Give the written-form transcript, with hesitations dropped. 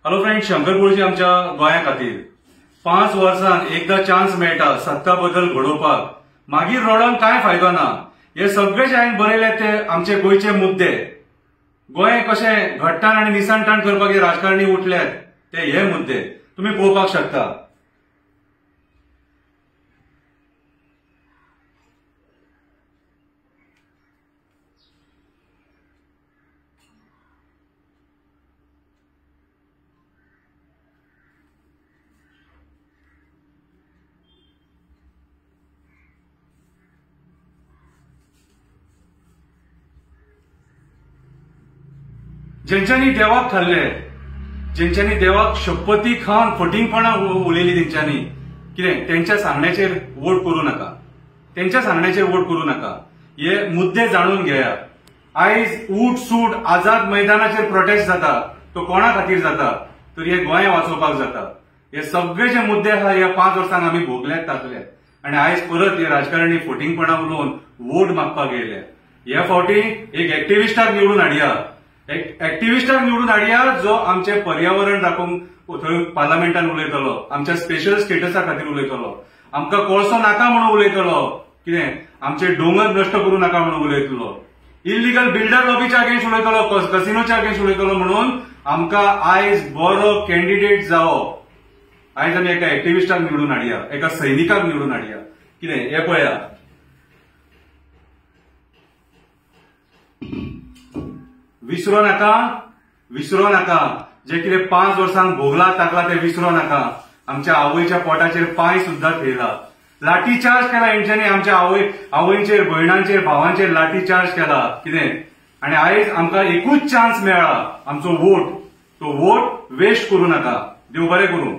Hello friend, Shankar गुरुजी आमच्या गोंया खातीर 5 वर्सां एकदा चान्स मेळटा सत्ता बदल घडोवपाक, मागीर रडोन कांय फायदो ना. हे सगळे जे हांवें बरयले ते आमचे गोंयचे मुद्दे, गोंय कशें घट्टान आनी निसणटाण करपाक हे राजकारणी उठल्यात ते हे मुद्दे तुमी पळोवपाक शकता. जेंच्यांनी देवाक खाल्ले, जेंच्यांनी देवाक शपथी खावन फटींगपणा उलयली, तेंच्यांनी कितें तेंच्या सांगण्याचेर वोट करूं नाका, तेंच्या सांगण्याचेर वोट करूं नाका. हे मुद्दे जाणून घेया. आयज ऊट सूट आझाद मैदानाचेर प्रोटेस्ट जाता तो कोणा खातीर जाता तर हे गोंय वाचोवपाक जाता. हे सगळे जे मुद्दे आसा ह्या 5 वर्सांक आमी भोगल्यात ताकल्यात आनी आयज परत हे राजकारणी फटींगपणा उलोवन वोट मागपाक येयले. हे फावटी एक एक्टिविस्टाक निवडून हाडया, एक एक्टिविस्टाक निवडून हाडया जो आमचे पर्यावरण राखूंक थंय पार्लमेंटान उलयतलो, आमच्या स्पेशल स्टेटसा खातीर उलयतलो, आमकां कोळसो नाका म्हणून उलयतलो, कितें आमचे दोंगर नश्ट करूं नाका म्हणून उलयतलो, इल्लिगल बिल्डर लॉबीच्या अगेन्स्ट उलयतलो, कसिनोच्या अगेन्स्ट उलयतलो. म्हणून आमकां आयज बरो कॅन्डिडेट जावो. आयज आमी एका एक्टिविस्टाक निवडून हाडया, एका सैनिकाक निवडून हाडया. कितें हें पळया, विसरो नाका, विसरो नाका जे कितें 5 वर्सांक भोगला ताकला ते विसरो नाका. आमच्या आवयच्या पोटाचेर पांय सुद्दां थेयला, लाठी चार्ज केला हेंच्यांनी आमच्या आवयचेर, भयणांचेर, भावांचेर लाठी चार्ज केला. कितें आनी आयज आमकां एकूच चान्स मेळ्ळा, आमचो वोट, तो वोट वेस्ट करूं नाका. देव बरें करूं.